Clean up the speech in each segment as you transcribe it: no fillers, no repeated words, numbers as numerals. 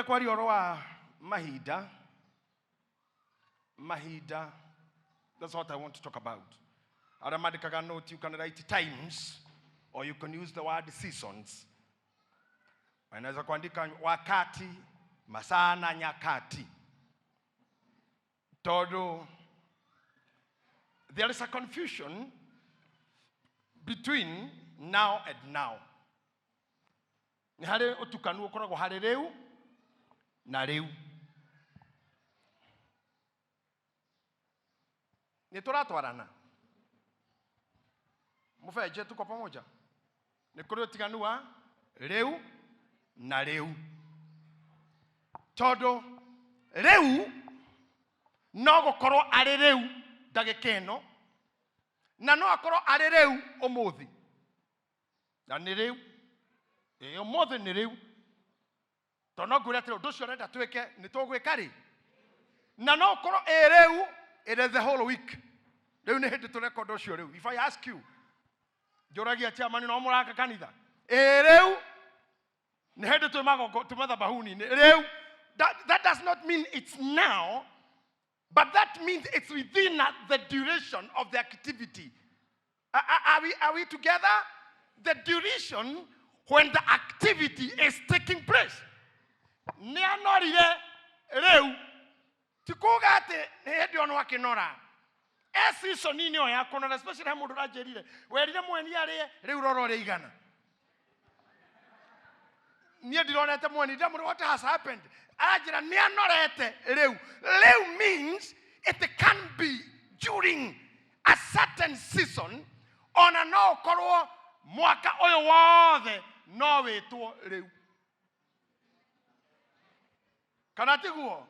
Kwaria ũhoro wa mahinda mahinda. That's what I want to talk about. Arĩa mandĩkaga note, you can write times or you can use the word seasons. Wanaweza kuandika wakati, masaa na nyakati, tondũ there is a confusion between now and now. Nĩ harĩ ũtukanu ũkoragwo harĩ rĩu na rĩu. Nĩ tũratwarana mũbenje, tuko pamoja? Nĩ kũrĩ ũtiganu wa rĩu na rĩu, tondũ rĩu no gũkorwo arĩ rĩu ndagĩka ĩno, na no akorwo arĩ rĩu ũmũthĩ, na nĩ rĩu. Ĩ, ũmũthĩ nĩ rĩu, tondũ no ngwĩre atĩrĩ, ũndũ ũcio ũrenda twĩke nĩ tũgwĩka rĩ, na no ũkorwo ĩ rĩu ĩrĩ the whole week. Rĩu nĩ hĩndĩ tũreka ũndũ ũcio. Rĩu if I ask you, njũragia chairman, no mũraka kanitha ĩ rĩu nĩ hĩndĩ twĩ magongo twĩ mathabahuni-inĩ rĩu. That does not mean it's now, but that means it's within the duration of the activity. Are we together? The duration when the activity is taking place. Nĩ anorire rĩu, ti kuga atĩ nĩ hĩndĩ ono akĩnora e season-inĩ ĩyo ya kũnora. Especially he mũndũ ũranjĩrire, werire mweni arĩe rĩu, rora ũrĩa igana. Niĩ ndironete mweni, ndamũrĩ what has happened. Aranjĩra nĩ anorete rĩu. Rĩu means it can be during a certain season, ona no ũkorwo mwaka ũyũ wothe no wĩtwo rĩu, kana tiguo?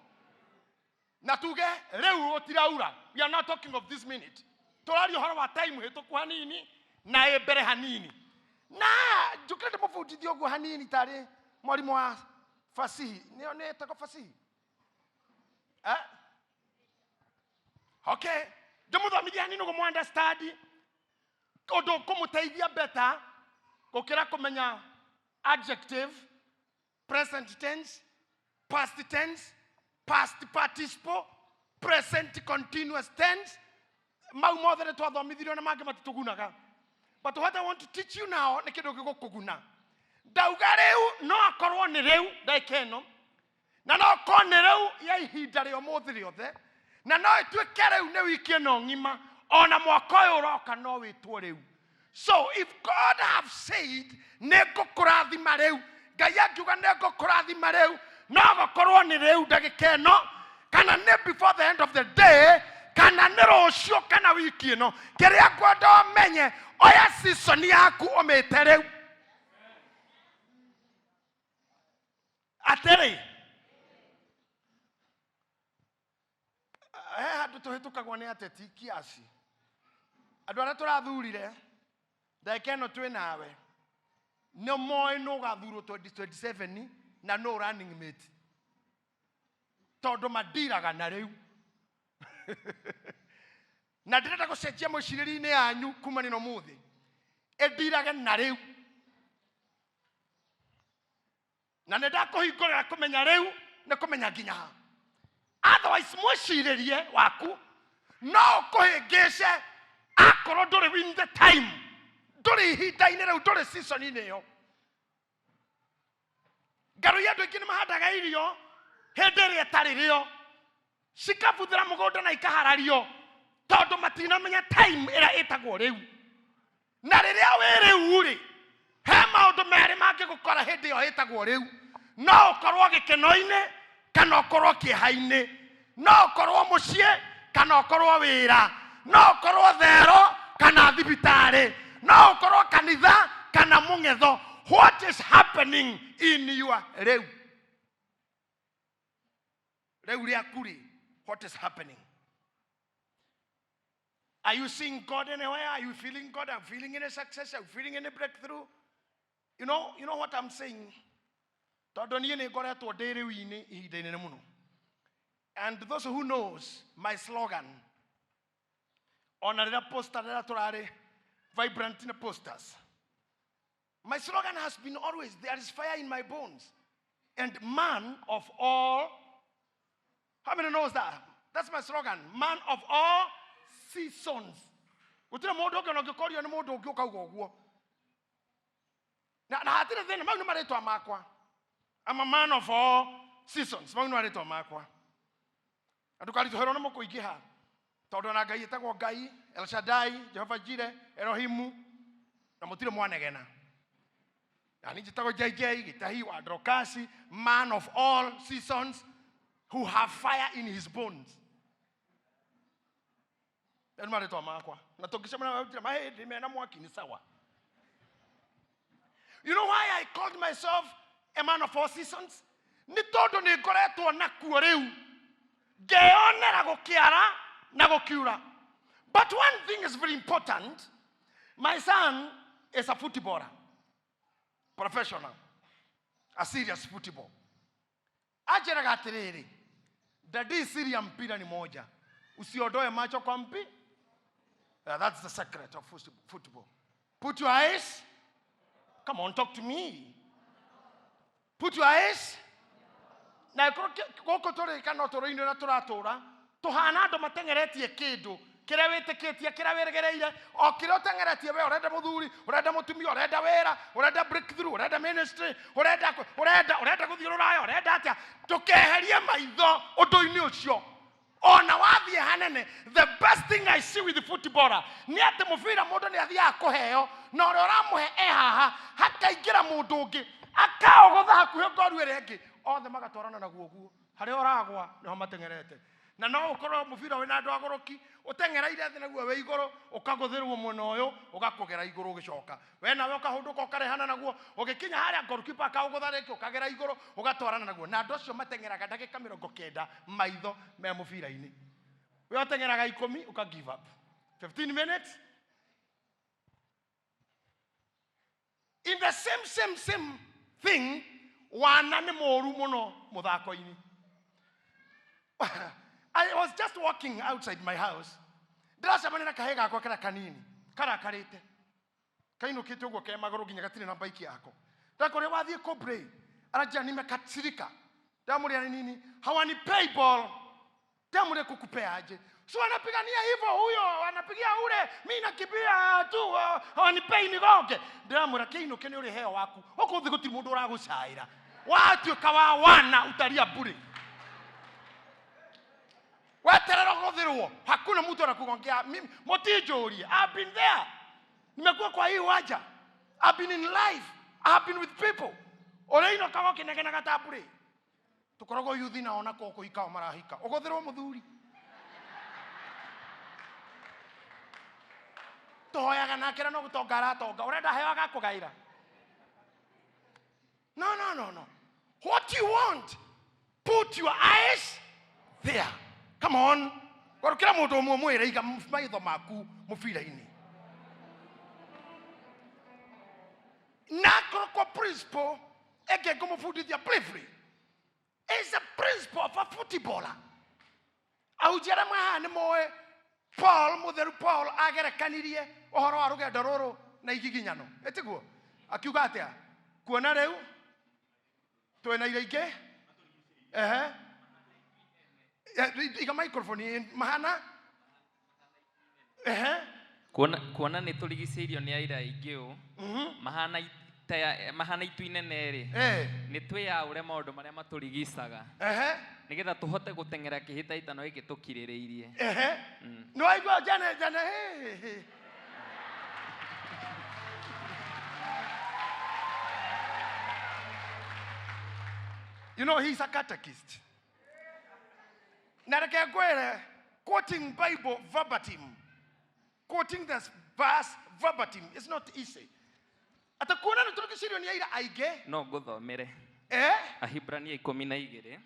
Na tuge rĩu gũtiraura, we are not talking of this minute. Tũraria ũhoro wa time hĩtũku hanini na ĩ mbere hanini. Na njũkĩre ndĩmũbundithie ũguo hanini tarĩ mwarimũ wa fasihi. Nĩyo nĩ ĩtagwo fasihi, eh? Okay, ndĩmũthomithie hanini ũguo mu understand ũndũ kũmũteithia better gũkĩra kũmenya adjective, present tense, past tense, past participle, present continuous tense. Mau mothe nĩ twathomithirio na mangĩ matitũgunaga, but what I want to teach you now nĩ kĩndũ gĩgũkũguna. Ndauga rĩu no akorwo nĩ rĩu ndagĩka ĩno, na no akorwo nĩ rĩu ya ihinda rĩa ũmũthĩ rĩothe, na no ĩtuĩke rĩu nĩ wiki ĩno ng'ima, ona mwaka ũyũ ũroka no wĩtwo rĩu. So if God have said nĩ ngũkũrathima rĩu, Ngai angiuga nĩ ngũkũrathima rĩu, no gũkorwo nĩ rĩu ndagĩka ĩno, kana nĩ before the end of the day, kana nĩ rũciũ, kana wiki ĩno. Kĩrĩa ngwenda ũmenye, oya season yaku ũmĩte rĩu. Atĩrĩ, he handũ tũhĩtũkagwo nĩ ateti kiasi. Andũ arĩa tũrathurire, ndagĩka ĩno twĩ nawe, nĩ moĩ nũ ũgathurwo 2027 na no running mate, tondũ mandiraga na rĩu. Na ndĩrenda gũcenjia mũcirĩri-inĩ yanyu kumania na ũmũthĩ, ĩndirage na rĩu. Na nĩ ndakũhingũrĩra kũmenya rĩu nĩ kũmenya nginya ha. Otherwise mwĩcirĩrie waku no ũkũhĩngĩce akorwo ndũrĩ in the time, ndũrĩ ihinda-inĩ rĩu, ndũrĩ season-inĩ ĩyo. Ngarũi andũ aingĩ nĩ mahandaga irio hĩndĩ ĩrĩa ĩtarĩ rĩo, cikabuthĩra mũgũnda na ikaharario, tondũ matinamenya time ĩrĩa ĩtagwo rĩu. Na rĩrĩa wĩ rĩu rĩ, he maũndũ merĩ mangĩgũkora hĩndĩ ĩyo ĩtagwo rĩu. No ũkorwo gĩkeno-inĩ kana ũkorwo kĩeha-inĩ, no ũkorwo mũciĩ kana ũkorwo wĩra, no ũkorwo thero kana thibitarĩ, no ũkorwo kanitha kana mũng'etho. What is happening in your rĩu? Rĩu rĩaku rĩ, what is happening? Are you seeing God anywhere? Are you feeling God? Are you feeling any success? Are you feeling any breakthrough? You know what I'm saying? Tondũ niĩ nĩ ngoretwo ndĩ rĩu-inĩ ihinda inene mũno. And those who knows my slogan, ona rĩrĩa poster, rĩrĩa tũrarĩ vibrant na posters, my slogan has been always, "There is fire in my bones." And man of all, how many knows that? That's my slogan, man of all seasons. Gũtirĩ mũndũ ũngĩ ona ũngĩkorio nĩ mũndũ ũngĩ ũkauga ũguo. Na hatirĩ thĩna, mau nĩ marĩtwa makwa. I'm a man of all seasons. Mau nĩ marĩtwa makwa. Na ndũkaritũhĩrwo nĩ mũkũingĩha, tondũ ona Ngai ĩtagwo Ngai, El Shaddai, Jehova Jireh, Elohimu, na mũtirĩ mwanegena. Na niĩ njĩtagwo JJ Gĩtahi wa Dorokasi, man of all seasons who have fire in his bones. Nĩ marĩtwa makwa. Na tũngĩcemania na mahĩndĩ mena mwaki nĩ sawa. You know why I called myself a man of all seasons? Nĩ tondũ nĩ ngoretwo nakuo rĩu, ngeyonera gũkĩara na gũkiura. But one thing is very important. My son is a footballer, professional, a serious football. Anjĩraga atĩrĩrĩ, daddy, siri ya mpira ni moja, usiondoe macho kwa mpi. Yeah, that's the secret of football. Put your eyes. Come on, talk to me. Put your eyes. Na ĩkorwo gũkũ tũrĩ kana ũtũũro-inĩ ũrĩa tũratũra, tũhana andũ mateng'eretie kĩndũ kĩrĩa wĩtĩkĩtie, kĩrĩa wĩregereire, o kĩrĩa ũteng'eretie we. Ũrenda mũthuri, ũrenda mũtumia, ũrenda wĩra, ũrenda breakthrough, ũrenda ministry, ũrenda gũthiĩ rũraya, ũrenda atĩa, ndũkeherie maitho ũndũ-inĩ ũcio ona wathiĩ hanene. The best thing I see with the footballer nĩ atĩ mũbira mũndũ nĩ athiaga kũheo, na ũrĩa ũramũhe e haha, hakaingĩra mũndũ ũngĩ akaũgũtha hakuhĩ ngoru ĩrĩa ĩngĩ, othe magatwarana naguo guo harĩa ũragwa nĩho mateng'erete. Na no ũkorwo mũbira wĩna andũ agũrũki, ũteng'ereire thĩ naguo wĩ igũrũ, ũkagũthĩrwo mwena ũyũ, ũgakũgera igũrũ, ũgĩcoka we nawe ũkahũndũka, ũkarehana naguo, ũgĩkinya harĩa goalkeeper akaũgũtha rĩngĩ, ũkagera igũrũ, ũgatwarana naguo. Na andũ acio mateng'eraga ndagĩka 90 maitho me mũbira-inĩ. We ũteng'eraga 10, ũka give up 15 minutes. In the same thing, wana nĩ mũru mũno mũthako-inĩ. I was just walking outside my house, ndĩracemania na kahĩĩ gakwa karĩa kanini karakarĩte, kainũkĩte ũguo ke magũrũ nginya gatirĩ na baiki yako. Ndakũrĩa wathiĩ kũ aranjia, nimekasirika. Ndamũrĩa nĩ nini, hawanipei ball. Ndamũrĩa kukupea aje? Si wanapigania hivyo, huyo wanapigia ule, mi nakimbia tu, hawanipei nigonge. Ndĩramwĩra kĩinũke nĩ ũrĩ heo waku ũkũ thĩ, gũtirĩ mũndũ ũragũcaĩra, watuĩka wa wana utaria bure, weterera gũthĩrwo, hakuna mtu anakugongea. Mimi mũtinjũrie, I've been there, nimekuwa kwa hii uwanja, I've been in life, I've been with people ũrĩa inokaga ũkĩnegenaga ta mbũrĩ. Tũkoragwo yuthi nao na kũhika o marahika, ũgũthĩrwo mũthuri, tũhoyaga nake na no gũtonga aratonga, ũrenda heo agakũgaĩra. No, no, no, no. What you want, put your eyes there. Come on, garũkĩra mũndũ ũmwe mwĩre, iga maitho maku mũbira-inĩ. Na akorwo kwa principle ĩngĩ ngũmũbundithia briefly is the principle of a footballer. Ahunjia arĩa mwe haha nĩ moĩ Paul, mũtheru Paul agerekanirie ũhoro wa rũgendo rũrũ na igiginyano, ĩtiguo? Akiuga atĩa? Kuona rĩu twĩna irio ingĩ, ehe. Iga microphone mahana, ehe. Kuona nĩ tũrigicĩirio nĩ aira aingĩ ũũ, mahana itu inene rĩ, nĩ twĩyaũre maũndũ marĩa matũrigicaga, nĩgetha tũhote gũteng'era kĩhĩtahĩtano gĩkĩ tũkirĩrĩirie. Ehe, nĩ waigua jane jane, he, he. You know he's a catechist. Na reke ngwĩre, quoting Bible verbatim, quoting the verse verbatim is not easy. Atĩ kuona nĩ tũrigicĩirio nĩ aira aingĩ. No ngũthomere. Eh? Ahibrania 12.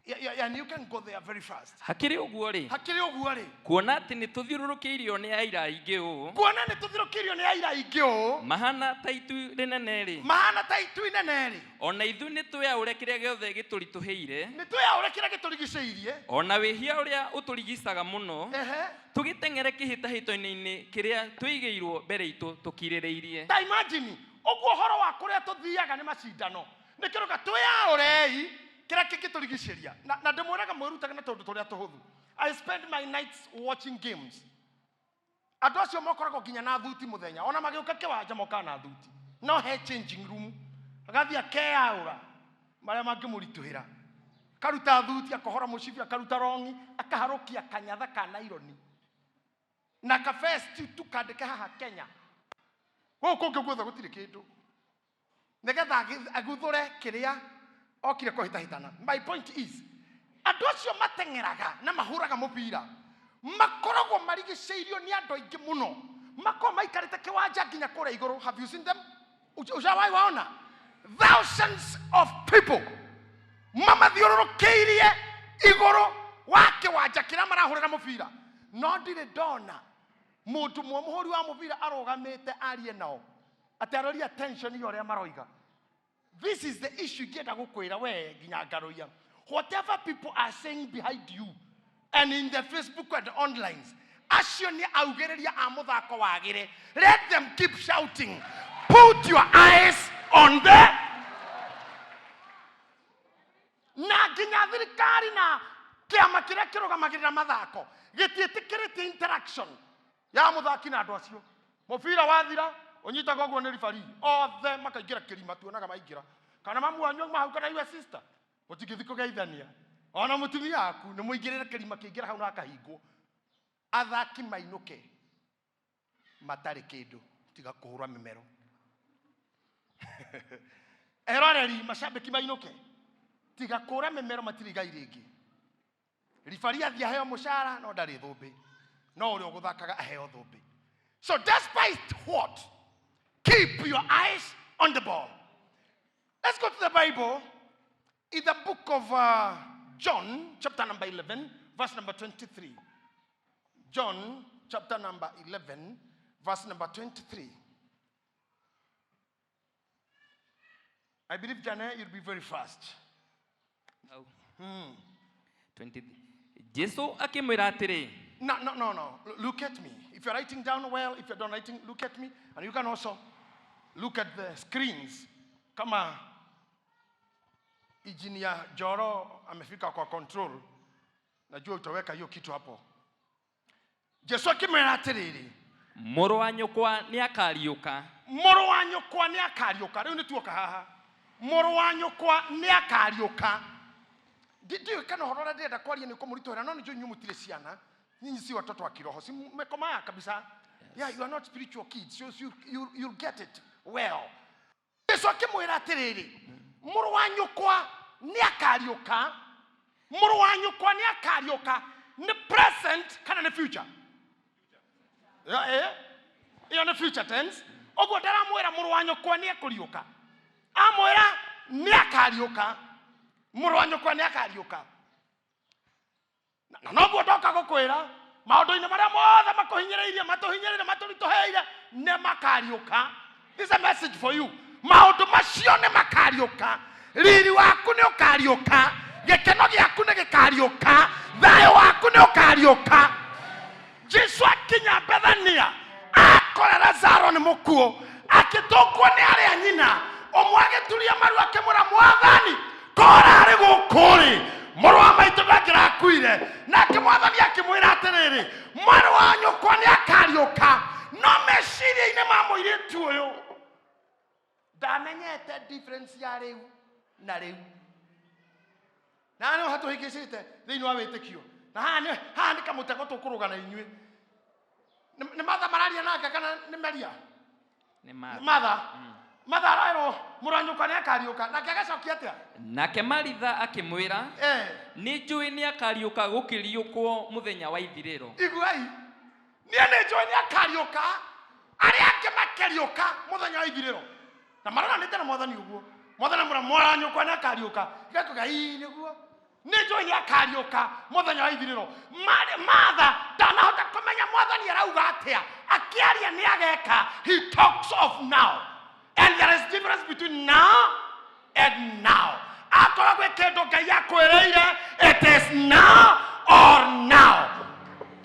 Yeah, and you can go there very fast. Hakĩrĩ ũguo rĩ, Hakĩrĩ ũguo rĩ, kuona atĩ nĩ tũthiũrũrũkĩirio nĩ aira aingĩ ũũ, kuona nĩ tũthirũkĩirio nĩ aira aingĩ ũũ, mahana ta itu rĩnene rĩ, mahana ta itu inene rĩ, ona ithuĩ nĩ twĩyaũre kĩrĩa gĩothe gĩtũritũhĩire, nĩ twĩyaũre kĩrĩa gĩtũrigicĩirie, ona wĩhia ũrĩa ũtũrigicaga mũno, tũgĩteng'ere kĩhĩtahĩtano-inĩ kĩrĩa tũigĩirwo mbere itũ tũkirĩrĩirie. Ta imagine ũguo ũhoro wa kũrĩa tũthiaga nĩ macindano. Nĩkĩroka twĩyaũrei kĩrĩa kĩngĩtũrigicĩria. Na ndĩmwĩraga mwĩrutage na tũndũ tũrĩa tũhũthũ. I spend my nights watching games. Andũ acio mokoragwo nginya na thuti mũthenya, ona magĩũka kĩwanja mokaga na thuti, no he changing room agathiĩ akeyaũra marĩa mangĩmũritũhĩra, akaruta thuti, akohora mũcibi, akaruta rongi, akaharũkia kanyatha ka naironi na kabesti tu kandĩke haha Kenya. Gũkũ kũngĩ guothe gũtirĩ kĩndũ, nĩgetha aguthũre kĩrĩa okire kũhĩtahĩtana. My point is, andũ acio mateng'eraga na mahũraga mũbira makoragwo marigicĩirio nĩ andũ aingĩ mũno, makoragwo maikarĩte kĩwanja nginya kũrĩa igũrũ. Have you seen them? Ushawahi waona thousands of people mamathiũrũrũkĩirie igũrũ wa kĩwanja kĩrĩa marahũrĩra mũbira? No ndirĩ ndona mũndũ mwe mũhũri wa mũbira arũgamĩte arie nao atĩ arorie attention ya ũrĩa maroiga. This is the issue ingĩenda gũkwĩra we nginya ngaroia. Whatever people are saying behind you and in the Facebook and online, acio nĩ augĩrĩria a mũthako wagĩre. Let them keep shouting. Put your eyes on the na nginya thirikari na kĩama kĩrĩa kĩrũgamagĩrĩra mathako gĩtiĩtĩkĩrĩtie interaction ya mũthaki na andũ acio. Mũbira wathira ũnyitagwo ũguo nĩ referee, othe makaingĩra kĩrima, tuonaga maingĩra kana mamu wanyu auma hau kana iwe sister, mũtingĩthiĩ kũgeithania ona mũtumia waku, nĩ mũingĩrĩre kĩrima kĩingĩra hau na akahingwo. Athaki mainũke matarĩ kĩndũ tiga kũhũra mĩmero. Eroreri macambĩki mainũke tiga kũra mĩmero, matirĩ igai rĩngĩ. Ribari athiĩ aheo mũcara no ndarĩ thũmbĩ, no ũrĩa ũgũthakaga aheo thũmbĩ. So despite what, keep your eyes on the ball. Let's go to the Bible in the book of John chapter number 11 verse number 23. John chapter number 11 verse number 23. I believe, Janet, you'll be very fast. Hau. 20. Jesu akĩmwĩra atĩrĩ. No. Look at me. If you're writing down well, if you're not writing, look at me. And you can also look at the screens. Kama Engineer Joro amefika kwa control, najua utaweka hiyo kitu hapo. Jesu akĩmwĩra atĩrĩrĩ, mũrũ wa nyũkwa nĩ akariũka. Mũrũ wa nyũkwa nĩ akariũka. Rĩu nĩ tuoka haha. Mũrũ wa nyũkwa nĩ akariũka. Ndiũĩ kana ũhoro ũrĩa ndĩrenda kwaria nĩ ũkũmũritũhĩra, no nĩ njũĩ inyuĩ mũtirĩ ciana. Nyinyi si watoto wa kiroho, si mmekomaa kabisa? Yeah, you are not spiritual kids, so you'll get it well. Jesu akĩmwĩra atĩrĩrĩ, mũrũ wa nyũkwa nĩ akariũka. Mũrũ wa nyũkwa nĩ akariũka nĩ present kana nĩ future? Yeah, eh? Ĩyo nĩ future tense. Ũguo ndaramwĩra mũrũ wa nyũkwa nĩ ekũriũka, amwĩra nĩ akariũka. Mũrũ wa nyũkwa nĩ akariũka. Na noguo ndoka gũkwĩra, maũndũ-inĩ marĩa mothe makũhinyĩrĩirie, matũhinyĩrĩire, matũritũhĩire, nĩ makariũka. This is a message for you. Maũndũ macio nĩ makariũka. Riri waku nĩ ũkariũka, gĩkeno gĩaku nĩ gĩkariũka, thayũ waku nĩ ũkariũka. Jesu akinya Bethania akora Lazaro nĩ mũkuũ, akĩtũngwo nĩ arĩa nyina. Ũmwe agĩturia maru akĩmwĩra, "Mwathani, kora arĩ gũkũ rĩ, mũrũ wa maitũ ndangĩrakuire." Nake Mwathani akĩmwĩra atĩrĩrĩ, "Mwarĩ wa nyũkwa nĩ akariũka." No meciria-inĩ ma mũirĩtu ũyũ ndamenyete difference ya rĩu na rĩu. Na nĩ hatũhĩngĩcĩte thĩinĩ wa wĩtĩkio, na haha nĩ kamũtego tũkũrũga na inyuĩ. Nĩ Matha mararia nake kana nĩ Maria? Nĩ Martha. Matha. Matha arerwo mũrũ wa nyũkwa nĩ akariũka, nake agacokia atĩa? Nake Maritha akĩmwĩra, "Nĩ njũĩ nĩ akariũka gũkĩriũkwo mũthenya wa ithirĩro." Iguai, niĩ nĩ njũĩ nĩ akariũka arĩa angĩ makĩriũka mũthenya wa ithirĩro. Na maronanĩte na Mwathani ũguo, Mwathani amwĩra mwarĩ wa nyũkwa nĩ akariũka, igakuga ii nĩguo nĩ njũĩ nĩ akariũka mũthenya wa ithirĩro. Martha ndanahota kũmenya Mwathani arauga atĩa. Akĩaria nĩ ageka, he talks of now, and there is difference between now and now. Akorwo gwĩ kĩndũ Ngai akwĩrĩire, it is now or now.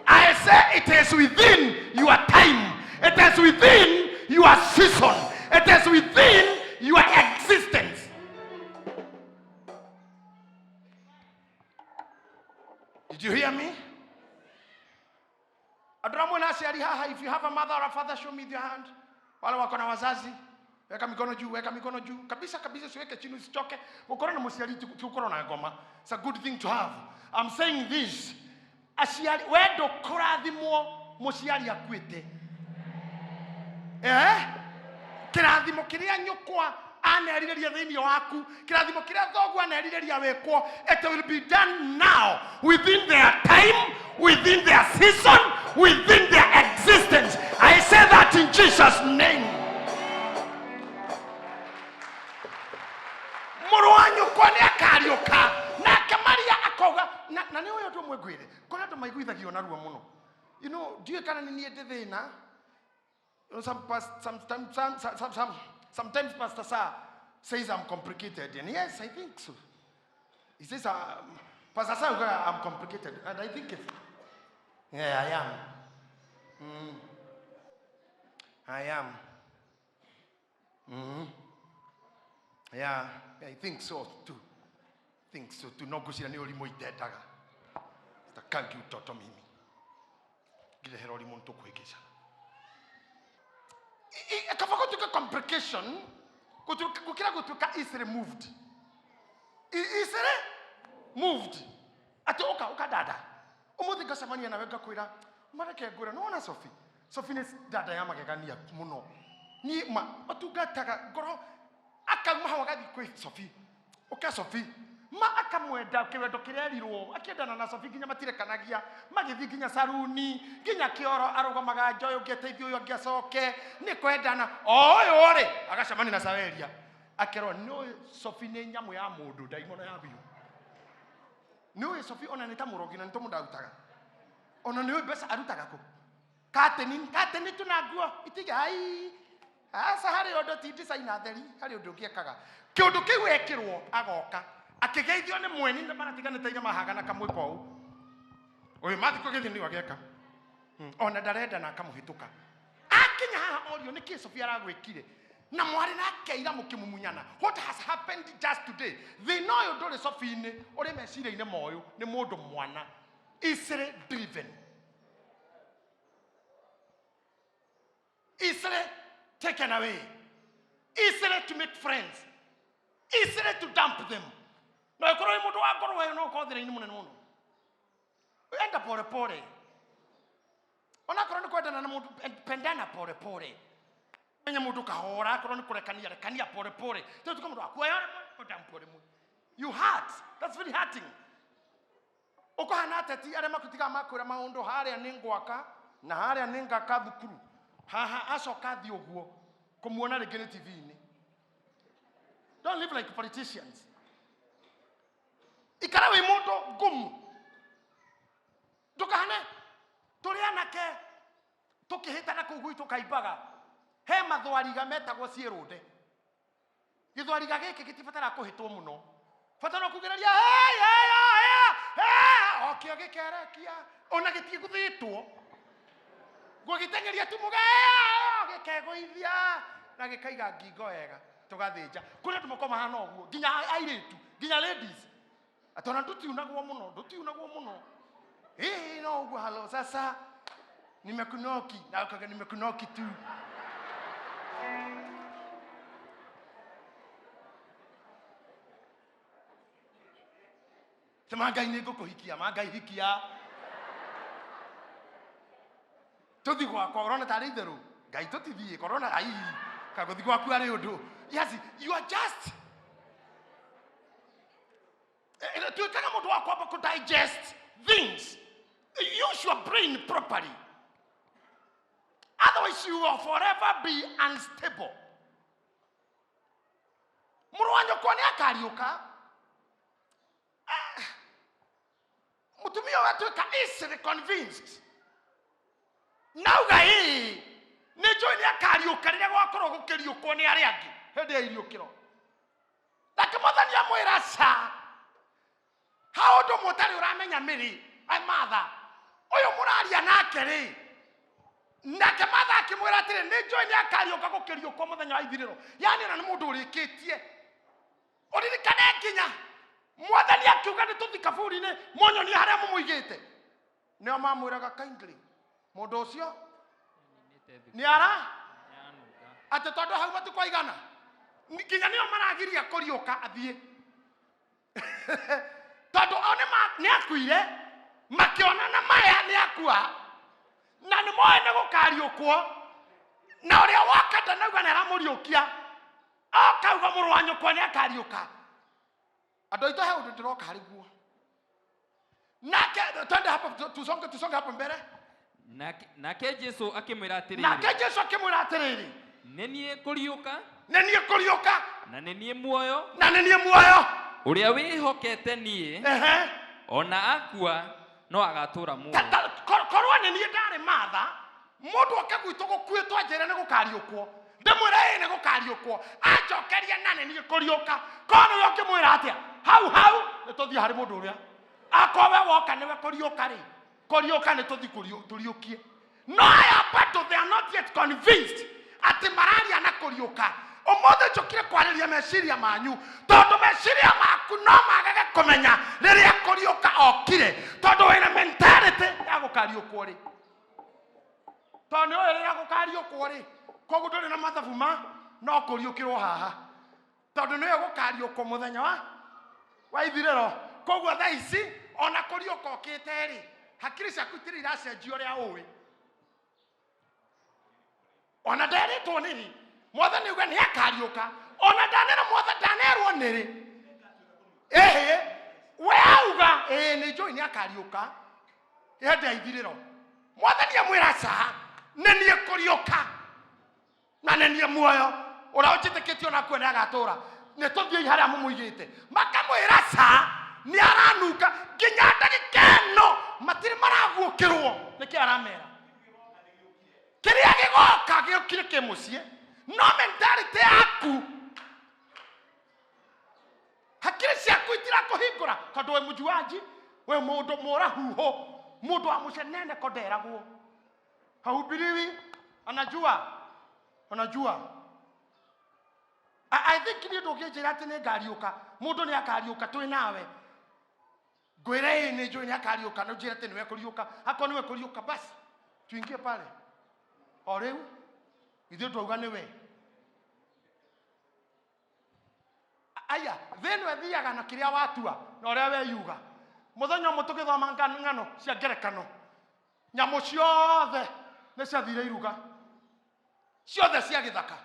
I say it is within your time, it is within your season, it is within your existence. Did you hear me? Andũ amwe na aciari haha, if you have a mother or a father, show me your hand. Wale wako na wazazi, weka mikono juu, weka mikono juu kabisa kabisa, usiweke chini, usichoke. Gukorwo na mũciari ti gũkorwo na ngoma. It's a good thing to have. I'm saying this, aciari, we ndũkũrathimwo mũciari akuĩte. Eh, kĩrathimo kĩrĩa nyũkwa anerirĩria thĩinĩ waku, kĩrathimo kĩrĩa thoguo anerirĩria wĩkwo, it will be done now, within their time, within their season, within their existence. I say that in Jesus' name. Mũrũ wa nyũkwa nĩ akariũka. Nake Maria akauga na nĩ ũyũ ũndũ ũmwe ngwĩre, kũrĩ andũ maiguithagio narua mũno. Ndiũĩ kana nĩ niĩ ndĩ thĩna. You know, some past, sometimes, some, some, some, sometimes Pastor Sir says I'm complicated. And yes, I think so. He says, Pastor Sir, I'm complicated. And I think it's, yeah, I am. I am. Yeah, I think so too. Think so too. No ngwĩciria nĩ ũrimũ itendaga. Sitakangi utoto mimi. Ngirehera ũrimũ nĩtũkũhĩngĩcana. Kaba gũtuĩka complication, gũkĩra gũtuĩka easily moved. Easily moved. Atĩ ũka, ũka dada. Ũmũthĩ ngacemania nawe ngakwĩra, mareke ngwĩra, nĩwona Sophie? Sophie nĩ dada ya magegania mũno. Niĩ ma, ũtungataga ngoro, akauma hau agathiĩ kwĩ Sophie. Ũka Sophie. Ma akamwenda kĩwendo kĩrerirwo, akĩendana na Sophie nginya matirekanagia, magĩthiĩ nginya saruni, nginya kĩoro, arũgamaga nja ũyũ ũngĩ ateithie ũyũ ũngĩ acoke, nĩ kwendana. O ũyũ rĩ, agacemania na Saweria. Akerwo, nĩũĩ Sophie nĩ nyamũ ya mũndũ, ndaimono ya biũ. Nĩũĩ Sophie ona nĩ ta mũrogi na nĩ tũmũndũ arutaga. Ona nĩũĩ mbeca arutaga kũ? Kateni, kateni tu na nguo, itiga ai. Aca harĩ ũndũ ti designer theri, harĩ ũndũ ũngĩ ekaga. Kĩũndũ kĩu ekĩrwo agoka, akĩgeithio nĩ mweni na maratiganĩte inya mahagana kamwĩko ũũ. Ũyũ mathiĩ kũgeithio nĩ ageka. Ona ndarenda na akamũhĩtũka. Akinya haha orio nĩkĩ Sophie aragwĩkire? Na mwarĩ nake ira mũkĩmumunyana. What has happened just today? Thĩna ũyũ ndũrĩ Sophie-inĩ, ũrĩ meciria-inĩ ma ũyũ, nĩ mũndũ mwana. Easily driven. Easily taken away. Easily to make friends. Easily to dump them. Na ũkorwo wĩ mũndũ wa ngoro wewe no ũkorwo thĩna-inĩ mũnene mũno. Enda pole pole. Onakorwo nĩ kwendana na mũndũ, pendana pole pole. Menya mũndũ kahora, akorwo nĩ kũrekania, rekania pole pole. Tondũ tuka mũndũ akuoya rĩmwe, ũdamp rĩmwe. You hurt. That's very hurting. Ũkũhana ateti arĩa makũtigaga makwĩra maũndũ, harĩa nĩ ngwaka na harĩa nĩ ngaka thukuru. Haha acoka thiĩ ũguo kũmuona rĩngĩ nĩ TV-inĩ. Don't live like politicians. Ikara wĩ mũndũ ngumu. Ndũkahane tũrĩ anake tũkĩhĩtana kũu gwitũ kaimbaga. He mathwariga metagwo ciĩrũnde. Gĩthwariga gĩkĩ gĩtibataraga kũhĩtwo mũno. Bata no kugĩrĩria, hey, hey, hey, hey, okĩo gĩkerekia. Ona gĩtigũthĩtwo. Ngũgĩteng'eria tu mũge, gĩkegũithia na gĩkaiga ngingo wega, tũgathĩnja. Kũrĩ andũ makoragwo mahana ũguo, nginya airĩtu, nginya ladies. Atĩ ona ndũtiunagwo mũno, ndũtiunagwo mũno. Ĩĩ, no ũguo, halo, sasa nimekunoki, na ũkauga nimekunoki tu. Sema Ngai nĩ ngũkũhikia, ma Ngai hikia. Tũthi gwakwa, ũrona tarĩ itherũ. Ngai tũtithiĩ, korona ai, kagũthi gwaku arĩ ũndũ. Yes, you are just tuĩkaga mũndũ wa kwamba kũ digest things. Use your brain properly. Otherwise you will forever be unstable. Mũrũ wa nyũkwa nĩ akariũka. Mũtumia ũyũ atuĩka easily convinced. Nauga ĩĩ, nĩ njũĩ nĩ akariũka rĩrĩa gwakorwo gũkĩriũkwo nĩ arĩa angĩ hĩndĩ ya iriũkĩro. Nake Mwathani amwĩra ca, ha ũndũ ũmwe ũtarĩ ũramenya mĩrĩ, ai Martha, ũyũ mũraria nake rĩ. Nake Martha akĩmwĩra atĩrĩ, nĩ njũĩ nĩ akariũka gũkĩriũkwo mũthenya wa ithirĩro. Yaani ona nĩ mũndũ ũrĩkĩtie. Ũririkane nginya Mwathani akiuga nĩ tũthi kaburi-inĩ, mũnyonie harĩa mũmũigĩte. Nĩo mamwĩraga kindly, mũndũ ũcio nĩ ara atĩ tondũ hau matukũ aigana nginya nĩo maragiria kũriũka athiĩ, tondũ o nĩ akuire, makĩona na maya nĩ akua, na nĩ moĩ nĩ gũkariũkwo, na ũrĩa woka ndanauga nĩ aramũriũkia, okauga mũrũ wa nyũkwa nĩ akariũka. Andũ aitũ, he ũndũ ndĩroka harĩ guo nake. Twende hapo, tusonge, tusonge hapo mbere. Nake Jesu akĩmwĩra atĩrĩrĩ, Nake Jesu akĩmwĩra atĩrĩrĩ, nĩ niĩ kũriũka nĩ niĩ kũriũka na nĩ niĩ muoyo. Na nĩ niĩ muoyo. Ũrĩa wĩhokete niĩ, ona akua no agatũũra muoyo. Korwo nĩ niĩ ndarĩ Matha, mũndũ oke gwitũ gũkuĩtwo anjĩre nĩ gũkariũkwo, ndĩmwĩre ĩĩ nĩ gũkariũkwo, anjokerie na nĩ niĩ kũriũka, korwo nĩwe ũngĩmwĩra atĩa? Hau hau nĩ tũthiĩ harĩ mũndũ ũrĩa akorwo we woka nĩwe kũriũka rĩ, kũriũka nĩ tũthiĩ tũriũkie. No aya bado they are not yet convinced atĩ mararia na kũriũka. Ũmũthĩ njũkire kwarĩria meciria manyu, tondũ meciria maku no magage kũmenya rĩrĩa kũriũka okire, tondũ wĩna mentality ya gũkariũkwo rĩ, tondũ nĩ ũĩ rĩrĩa gũkariũkwo rĩ, koguo ndũrĩ na mathabu ma no kũriũkĩrwo haha, tondũ nĩwe gũkariũkwo mũthenya wa ithirĩro. Koguo thaa ici ona kũriũka ũkĩte rĩ, hakiri ciaku itirĩ iracenjia ũrĩa ũĩ. Ona nderĩtwo nĩrĩ Mwathani uga nĩ akariũka, ona ndanera Mwathani ndanerwo nĩrĩ, ĩhĩ we auga ĩĩ nĩ njũĩ nĩ akariũka hĩndĩ ya ithirĩro. Mwathani amwĩra ca, nĩ niĩ kũriũka na nĩ niĩ muoyo, ũrĩa ũnjĩtĩkĩtie ona akue nĩ agatũra. Nĩ tũthiĩi harĩa mũmũigĩte. Makamwĩra ca, nĩ aranunga. Nginya ndagĩka ĩno matirĩ maraguũkĩrwo nĩkĩ aramera. Kĩrĩa gĩgoka gĩũkire kĩ mũciĩ, no mentality yaku, hakiri ciaku itirakũhingũra, tondũ wĩ mũjuanji, wĩ mũndũ mũrahuhũ, mũndũ wa mũcenene ko nderagwo hahubiriwi, anajua, anajua. I think niĩ ndũngĩnjĩra atĩ nĩ ngariũka, mũndũ nĩ akariũka twĩ nawe, ngwĩre ĩĩ nĩ njũĩ nĩ akariũka, na ũnjĩre atĩ nĩwe kũriũka. Akorwo nĩwe kũriũka, basi tuingie pale. O rĩu ithuĩ twauga nĩwe. Aya thĩ ĩno ĩthiaga na kĩrĩa watua na ũrĩa weyuga. Mũthenya ũmwe tũgĩthoma ng'ano cia ngerekano, nyamũ ciothe nĩ ciathire iruga, ciothe cia gĩthaka.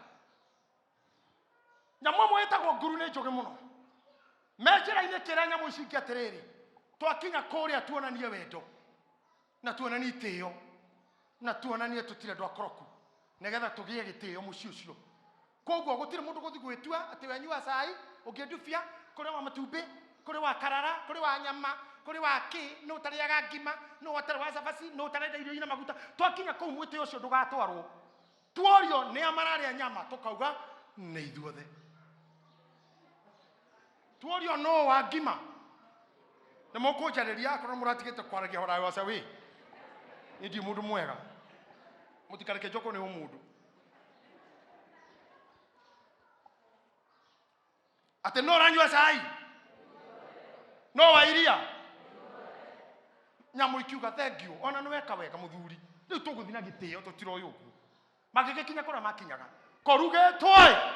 Nyamũ ĩmwe ĩtagwo nguru nĩ njũgĩ mũno. Me njĩra-inĩ kĩra nyamũ ici ingĩ atĩrĩrĩ, twakinya kũrĩa tuonanie wendo na tuonanie itĩo na tuonanie tũtirĩ andũ akoroku, nĩgetha tũgĩe gĩtĩo mũciĩ ũcio. Koguo gũtirĩ mũndũ gũthiĩ gwĩtua atĩ wenyua cai ũngĩndubia, kũrĩ wa matumbĩ, kũrĩ wa karara, kũrĩ wa nyama, kũrĩ wa kĩ, nũ ũtarĩaga ngima, nũ ũtarĩ wa cabaci, nũ ũtarenda irio ina maguta. Twakinya kũu mwĩtĩ ũcio ndũgatwarwo. Tuorio nĩa mararĩa nyama, tũkauga nĩ ithuothe. Tuorio nũ wa ngima, nĩ mũkũnjarĩria akorwo mũratigĩte kwaragia horayo wa cawi. Niĩ ndirĩ mũndũ mwega, mũtikareke njokwo nĩ ũmũndũ atĩ no ũranyua cai no wa iria. Nyamũ ikiuga thank you, ona nĩ weka wega mũthuri, rĩu tũgũthiĩ na gĩtĩo, tũtiroĩ ũguo. Magĩgĩkinya kũrĩa makinyaga, kũrugĩtwo ĩ,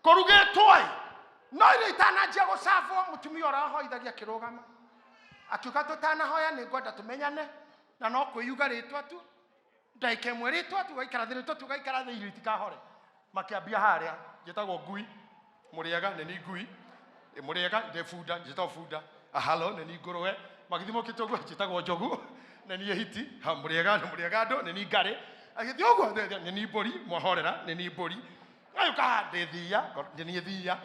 kũrugĩtwo ĩ, no irio itananjia gũcabwo, mũtumia ũrĩa wahoithagia akĩrũgama akiuga, tũtanahoya nĩ ngwenda tũmenyane, na no kwĩyuga rĩtwa tu ndagĩka ĩmwe, rĩtwa tu, waikara thĩ, rĩtwa tu, waikara thĩ, irio itikahore. Makĩambia harĩa, njĩtagwo ngui, mũrĩega, nĩ ni ngui. Ĩ, mũrĩega, ndĩ bunda, njĩtagwo bunda. Halo, nĩ ni ngũrwe. Magĩthiĩ mokĩte ũguo, njĩtagwo njogu, nĩ niĩ hiti. Ha, mũrĩega, nĩ mũrĩega andũ, nĩ ni ngarĩ. Agĩthiĩ ũguo, nĩ ni mbũri, mwahorera, nĩ ni mbũri. Agĩũka haha, ndĩ thiia, nĩ niĩ thiia.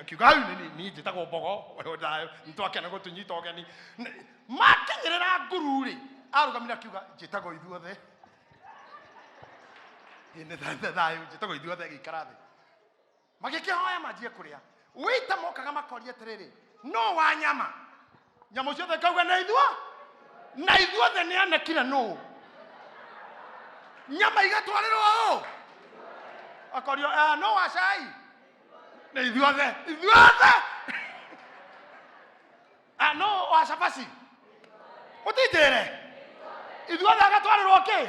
Akiuga hau, nĩ niĩ njĩtagwo mbogo, nĩ twakena gũtũnyita ũgeni. Makinyĩrĩra nguru rĩ, arũgamire akiuga, njĩtagwo ithuothe. Ĩ, nĩ thayũ, njĩtagwo ithuothe, agĩikara thĩ. Magĩkĩhoya manjie kũrĩa. Wĩita mokaga makoria atĩrĩrĩ, no wa nyama? Nyamũ ciothe ikauga na ithuo, na ithuothe nĩ anekire nũ nyama igatwarĩrwo ũ, akorio, "Ah, no wa cai?" Nĩ ithuothe, ithuothe. Wa cabaci mũtinjĩre ithuothe agatwarĩrwo kĩ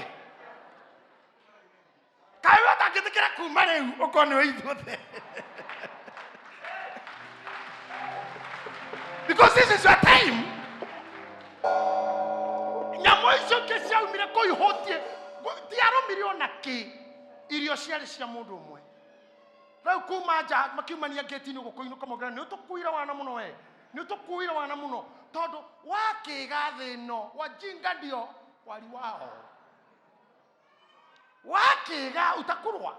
kaĩ we ũtangĩtĩkĩra kuma rĩu ũkorwo nĩwe ithuothe, because this is your time. Nyamũ icio ingĩ ciaumire kũu ihũtiĩ tiarũmire ona kĩ, irio ciarĩ cia mũndũ ũmwe. Rĩu kuma nja makiumania ngĩti-inĩ gũkũinũka maugĩra nĩ ũtũkuire wana mũno, we nĩ ũtũkuire wana mũno, tondũ wakĩga thĩ ĩno wajinga ndio wali wao, wakĩga utakurwa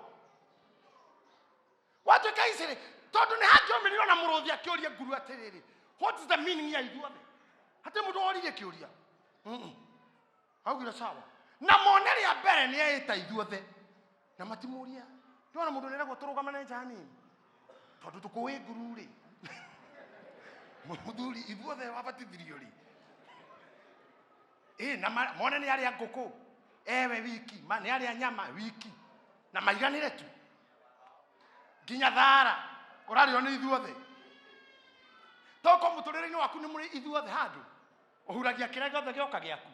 watuĩka icĩrĩ, tondũ nĩ hangĩomĩrĩrwo na mũrũthi akĩũria nguru atĩrĩrĩ, "What is the meaning ya ithuothe?" Hatirĩ mũndũ woririe kĩũria. Augire sawa na mone rĩa mbere nĩ eĩta ithuothe na matimũria. Ndona mũndũ nĩragwo tũrũgamane nja hanini tondũ tũkũĩ nguru rĩ, mũthuri ithuothe wabatithirio rĩ ĩ na mone nĩ arĩa ngũkũ ewe wiki ma nĩ arĩa nyama wiki na maiganĩre tu nginya thara ũrarĩo nĩ ithuothe. Toko mũtũrĩre-inĩ waku nĩ mũrĩ ithuothe handũ ũhuragia kĩrĩa gĩothe gĩoka gĩaku,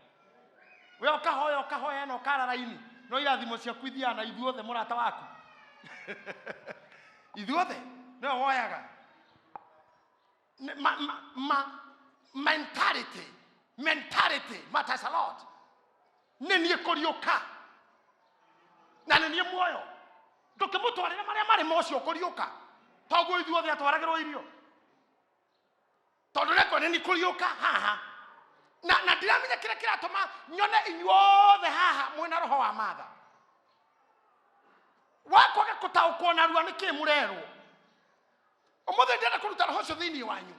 we ũkahoya ũkahoya na ũkara raini, no irathimo ciaku ithiaga na ithuothe. Mũrata waku ithuothe nĩwe woyaga. Ma mentality matters a lot. Nĩ niĩ kũriũka na nĩ niĩ muoyo, ndũkĩmũtwarĩre marĩa marĩ ma ũcio kũriũka, toguo ithuothe atwaragĩrwo irio, tondũ rekwo nĩ niĩ kũriũka haha na ndiramenya kĩrĩa kĩratũma nyone inyuothe haha mwĩna roho wa matha wa kwaga gũtaũkwo narua nĩ kĩ mũrerwo ũmũthĩ. Ndĩrenda kũruta roho ũcio thĩinĩ wanyu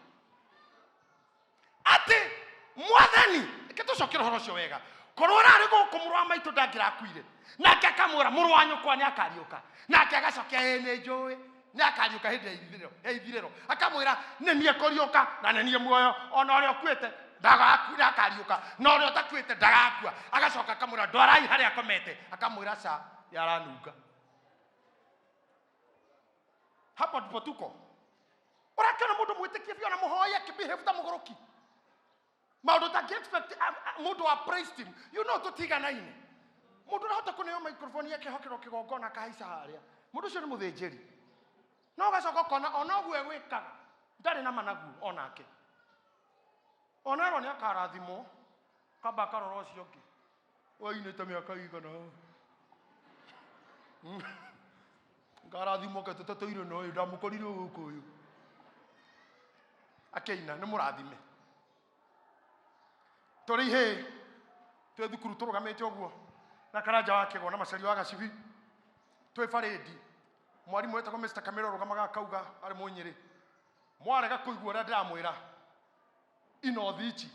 atĩ Mwathani reke tũcokere ũhoro ũcio wega. Korwo ũrarĩ gũkũ, mũrũ wa maitũ ndangĩrakuire. Nake akamwĩra, "Mũrũ wa nyũkwa nĩ akariũka." Nake agacokia, "Ĩĩ, nĩ njũĩ nĩ akariũka hĩndĩ ya ithirĩro." Ya ithirĩro akamwĩra, "Nĩ niĩ kũriũka na nĩ niĩ muoyo, ona ũrĩa ũkuĩte ndakariũka, na ũrĩa ũtakuĩte ndagakua." Agacoka akamwĩra, "Ndwarai harĩa akomete." Akamwĩra, "Ca nĩ aranunga." Hapo ndipo tuko. Ũrakĩona mũndũ mwĩtĩkie biũ na mũhoi akĩbehave ta mũgũrũki, maũndũ ũtangĩ expect mũndũ wa praise team. Tũtiganaine mũndũ ũrahota kũneo microphone akehokerwo kĩgongona akahaica harĩa, mũndũ ũcio nĩ mũthĩnjĩri, no ũgacoka ũkona ona ũguo egwĩkaga ndarĩ na managuo onake, ona erwo nĩ akarathimwo kamba akarora ũcio ũngĩ wainĩte mĩaka igana ngarathimwo ketũteteire na ũyũ ndamũkorire gũkũ ũyũ akĩina nĩ mũrathime. Tũrĩ ihĩĩ twĩ thukuru tũrũgamĩte ũguo na Karanja wa Kĩgwa na Macaria wa Gacibi twĩ barĩndi, mwarimũ wetagwo Mr. Kamero arũgamaga akauga arĩ Mũnyĩrĩ, "Mwarega kũigua ũrĩa ndĩramwĩra, inothi ici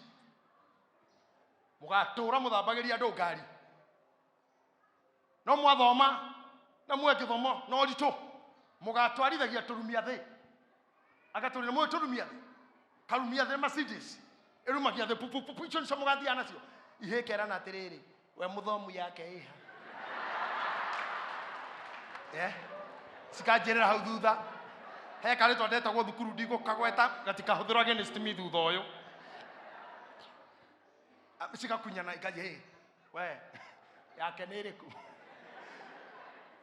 mũgatũra mũthambagĩria andũ ngari, no mwathoma na muoe gĩthomo na ũritũ mũgatwarithagia tũrumia thĩ." Agatũrĩra mũĩ tũrumia thĩ, karumia thĩ, Mercedes ĩrumagia thĩ pupupupu, icio nicio mũgathiaga nacio. Ihĩ kerana atĩrĩrĩ, "We mũthomu yake ĩha?" Eh, cikanjĩrĩra hau thutha he karĩtwa ndetagwo thukuru ndigũkagweta gatikahũthĩrwo against me thutha ũyũ. Ah, cigakunyana ikaria, "Hey, we yake nĩ ĩrĩkũ?"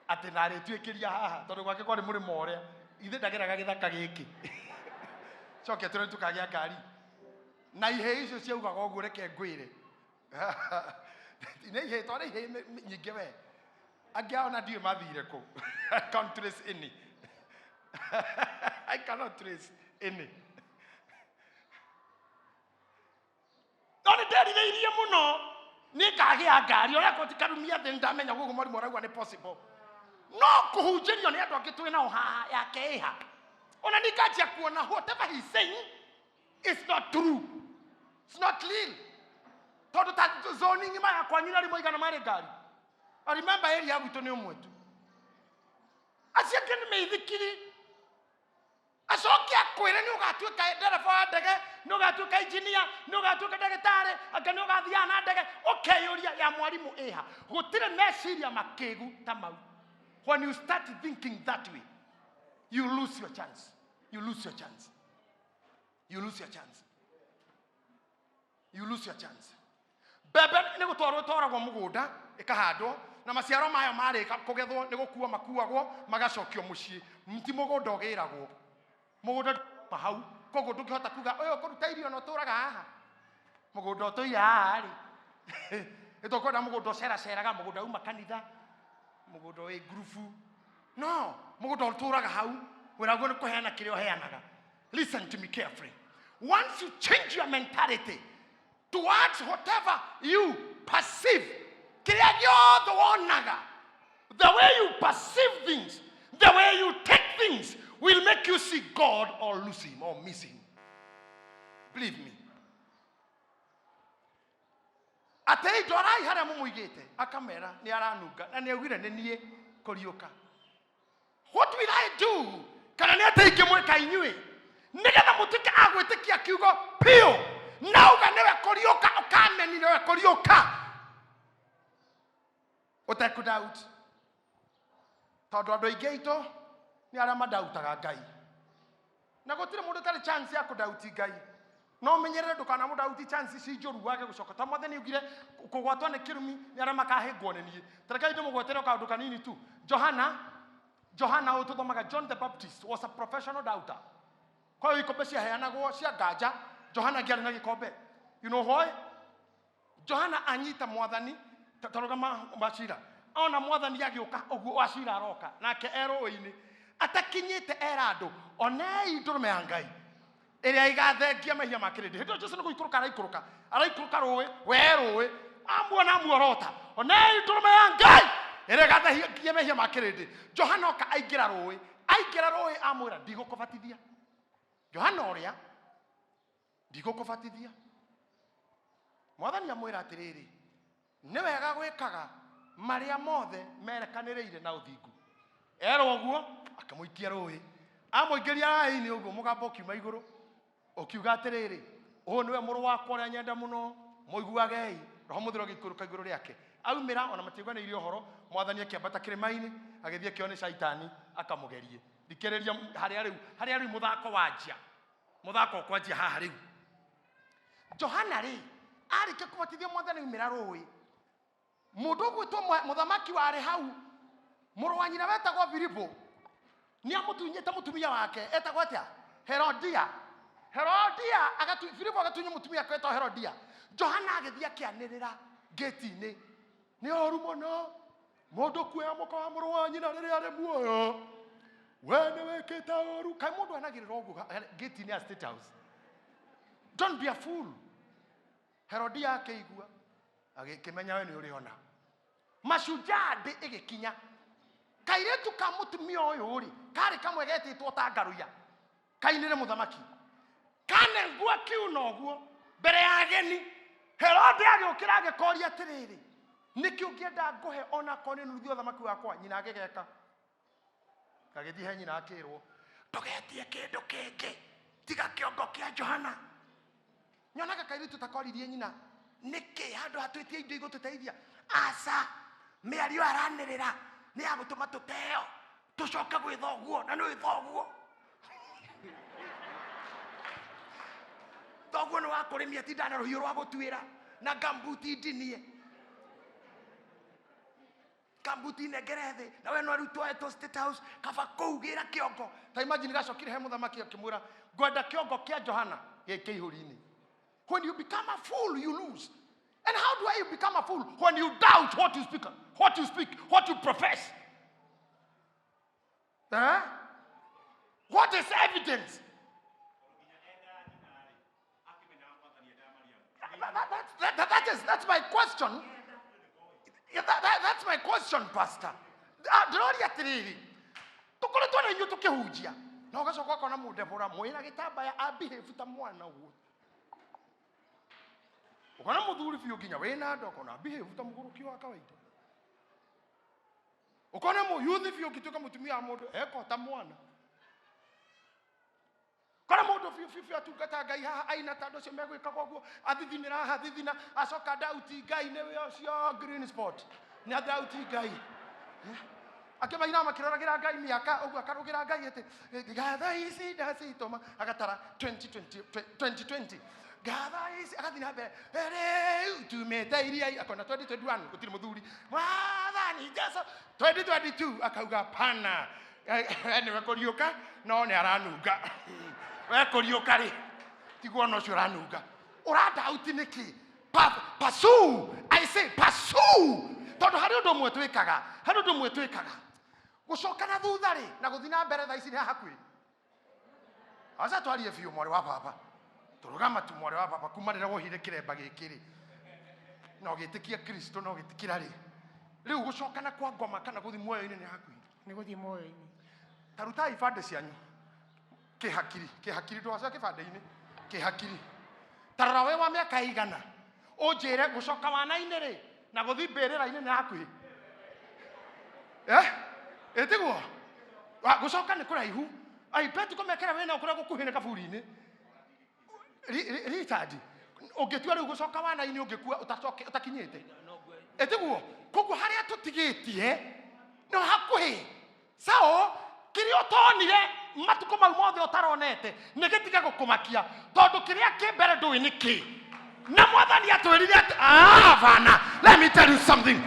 Atĩ narĩtuĩkĩria haha tondũ gwake kwarĩ mũrĩmo ũrĩa ithe ndageraga gĩthaka gĩkĩ coke atĩrĩ tũkagĩa ngari na ihĩĩ icio ciaugaga ũguo. Reke ngwĩre, nĩ ihĩĩ twarĩ ihĩĩ nyingĩ we, angĩ ao na ndiũĩ mathire kũ. I can't trace any, I cannot trace any, no nĩ nderirĩirie mũno nĩ ngagĩa ngari ũrĩa ko tikarumia thĩ. Ndamenya gũkũ mwarimũ arauga nĩ possible, no kũhunjĩrio nĩ andũ angĩ twĩ nao haha yake ĩha, ona ninganjia kuona whatever he's saying is not true, it's not real, tondũ ta zoni ng'ima ya kwanyu na rĩmwe igana marĩ ngari. I remember area gwitũ nĩ ũmwe tu, acio angĩ nĩ mĩithikiri. Acoke akwĩre nĩ ũgatuĩka ndereba wa ndege, nĩ ũgatuĩka engineer, nĩ ũgatuĩka ndagĩtarĩ, anga nĩ ũgathiaga na ndege. Ũkeyũria, ya mwarimũ ĩha? Gũtirĩ meciria makĩgu ta mau. When you start thinking that way, you lose your chance, you lose your chance, you lose your chance. You lose your chance. Mbembe nĩ gũtwarwo ĩtwaragwo mũgũnda ĩkahandwo, na maciaro mayo marĩka kũgethwo nĩ gũkuo makuagwo magacokio mũciĩ. Ti mũgũnda ũgĩragwo, mũgũnda nduma hau. Koguo ndũngĩhota kuga ũyũ ũkũruta irio na ũtũraga haha, mũgũnda ũtũire haha rĩ, nĩtũkwenda mũgũnda ũceraceraga, mũgũnda uma kanitha, mũgũnda wĩ ngurubu. No mũgũnda ũtũraga hau, wĩra guo nĩ kũheana kĩrĩa ũheanaga. Listen to me carefully. Once you change your mentality towards whatever you perceive, kĩrĩa gĩothe wonaga, the way you perceive things, the way you take things will make you see God or lose him or miss him. Believe me. Atĩ ndorai harĩa mũmũigĩte, akamera nĩ aranunga na nĩ augire nĩ niĩ kũriũka. What will I do? Kana nĩ atĩ ingĩmwĩka inyuĩ nĩgetha mũtuĩke a gwĩtĩkia kiugo piũ nauga nĩwe kũriũka, ũkameni nĩwe kũriũka ũtekũ doubt, tondũ andũ aingĩ aitũ nĩ arĩa madautaga Ngai, na gũtirĩ mũndũ ũtarĩ chance ya kũdauti Ngai. No menyerere ndũkanamũdauti chance ici njũru wage gũcoka. Ta Mwathani augire kũgwatwo nĩ kĩrumi nĩ arĩa makahĩngwo nĩ niĩ. Ta reke ndĩmũgwetere o kaũndũ kanini tu. Johana ũyũ tũthomaga, John the Baptist was a professional doubter. Kwa hiyo ikombe ciaheanagwo cia nganja, Johana angĩarĩ na gĩkombe. You know why? Johana anyita Mwathani, tarũgama Wacira, ona Mwathani agĩũka ũguo, Wacira aroka nake e rũĩ-inĩ, atakinyĩte era andũ, onei ndũrũme ya Ngai ĩrĩa ĩgathengia mehia ma kĩrĩndĩ. Hĩndĩ ĩyo Jesu nĩ gũikũrũka araikũrũka, araikũrũka rũĩ, we rũĩ amuona amuorota, onei ndũrũme ya Ngai ĩrĩa ĩgathengia mehia ma kĩrĩndĩ. Johana oka aingĩra rũĩ, aingĩra rũĩ amwĩra, ndigũkũbatithia. Johana ũrĩa, ndigũkũbatithia. Mwathani amwĩra atĩrĩrĩ, nĩ wega gwĩkaga marĩa mothe merekanĩrĩire na ũthingu. Erwo ũguo akĩmũikia rũĩ, amũingĩria raĩ-inĩ ũguo, mũgambo ũkiuma igũrũ ũkiuga atĩrĩrĩ, ũyũ nĩwe mũrũ wakwa ũrĩa nyenda mũno, mũiguagei. Roho Mũtheru agĩikũrũka igũrũ rĩake, aumĩra ona matiiguanĩire ũhoro. Mwathani akĩambata kĩrĩma-inĩ, agĩthiĩ akĩonio nĩ Caitani akamũgerie. Thikĩrĩria harĩa rĩu, harĩa rĩu mũthako wanjia, mũthako ũkwanjia haha rĩu. Johana rĩ, arĩkia kũbatithia Mwathani aumĩra rũĩ, mũndũ ũgwĩtwo mũthamaki warĩ hau, mũrũ wa nyina wetagwo Filipo, nĩ amũtunyĩte mũtumia wake etagwo atĩa? Herodia. Herodia Filipo agatunya mũtumia wake wetagwo Herodia. Johana agĩthiĩ akĩanĩrĩra ngĩti-inĩ, nĩ ũru mũno mũndũ kuoya mũka wa mũrũ wa nyina rĩrĩa arĩ muoyo, we nĩ wĩkĩte ũru. Kaĩ mũndũ anagĩrĩra ũguo ngĩti-inĩ ya State House? Don't be a fool. Herodia akĩigua agĩkĩmenya we nĩ ũrĩ ona Mashujaa ndĩ ĩgĩkinya. Kairĩtu ka mũtumia ũyũ rĩ, karĩ kamwe getĩtwo ta ngaruya, kainĩre mũthamaki kanengua kiuno ũguo mbere ya ageni. Herode agĩũkĩra agĩkoria atĩrĩrĩ, nĩkĩ ũngĩenda ngũhe onakorwo nĩ nuthu ya ũthamaki wakwa? Nyina agĩgeka, gagĩthiĩ he nyina akĩrwo, ndũgetie kĩndũ kĩngĩ tiga kĩongo kĩa Johana. Nyonaga kairĩtu takoririe nyina, nĩkĩ handũ hatwĩtie indo igũtũteithia? Aca, mĩario aranĩrĩra nĩ ya gũtũma tũteo tũcoke gwĩ thoguo, na nĩ thoguo, thoguo nĩ wa kũrĩmia, tinda na rũhiũ rwa gũtuĩra na gambuti ndinie, gambuti nengere thĩ, na we no rĩu twoetwo State House, kaba kũu gĩra kĩongo. Ta imagine, gacokire he mũthamaki akĩmwĩra, ngwenda kĩongo kĩa Johana gĩ kĩihũri-inĩ. When you become a fool, you lose. And how do I become a fool? When you doubt what you speak, what you speak, what you profess. Eh? What is evidence? That's my question. Yeah, that's my question, Pastor. Ndĩroria atĩrĩrĩ, tũkoretwo na inyuĩ tũkĩhunjia, na ũgacoka ũkona mũndebora mwĩra gĩtambaya abehave ta mwana ũguo, ũkona mũthuri biũ nginya wĩna nda, ũkona behave ta mũgũrũki wa kawaida, ũkona mũyuthi biũ ũngĩtuĩka mũtumia wa mũndũ eko ta mwana, kora mũndũ biũ biũ biũ atungata Ngai haha aina ta andũ acio megwĩkaga ũguo, athithinĩra haha thithina, acoka ndauti Ngai nĩwe ũcio green spot, nĩ andauti Ngai. Eh? Akĩmaina makĩroragĩra Ngai mĩaka ũguo, akarũgĩra Ngai atĩ ngatha ici ndacitũma, agatara 2020 2020. Ngatha ici agathiĩ na mbere rĩu tumĩte iria akona 2021 gũtirĩ mũthuri mwathani Jesu 2022 akauga pana. Nĩwe kũriũka no nĩ aranunga. We kũriũka rĩ tiguo ona ũcio ũranunga. Ũrandauti nĩkĩ? Pursue, I say pursue. Tondũ harĩ ũndũ ũmwe twĩkaga, harĩ ũndũ ũmwe twĩkaga gũcoka na thutha rĩ na gũthiĩ na mbere thaa ici nĩ hakuhĩ. Aca twarie biũ mwarĩ wa baba, tũrũgama tu mwarĩ wa baba kuma rĩrĩa wohire kĩremba gĩkĩ rĩ na ũgĩtĩkia Kristo na ũgĩtĩkĩra rĩ, rĩu gũcoka na kwa ngoma kana gũthiĩ muoyo-inĩ nĩ hakuhĩ. Nĩ gũthiĩ muoyo-inĩ. Ta rutai ibandĩ cianyu kĩhakiri, kĩhakiri ndũgacoke kĩbandĩ-inĩ, kĩhakiri. Ta rora wĩ wa mĩaka ĩigana ũnjĩre gũcoka wana-inĩ rĩ na gũthiĩ mbĩrĩra-inĩ nĩ hakuhĩ. Ĩtiguo? Gũcoka nĩ kũraihu. I bet kũmekĩra wĩna kũrĩa gũkuhĩ nĩ kaburi-inĩ. Richard, ũngĩtua rĩu gũcoka wana-inĩ ũngĩkua ũtakinyĩte. Ĩtiguo? Koguo harĩa tũtigĩtie no hakuhĩ. Sao kĩrĩa ũtonire matukũ mau mothe ũtaronete nĩ gĩtige gũkũmakia tondũ kĩrĩa kĩ mbere ndũĩ nĩ kĩ. Na mwathani atwĩrire atĩ, bana, let me tell you something.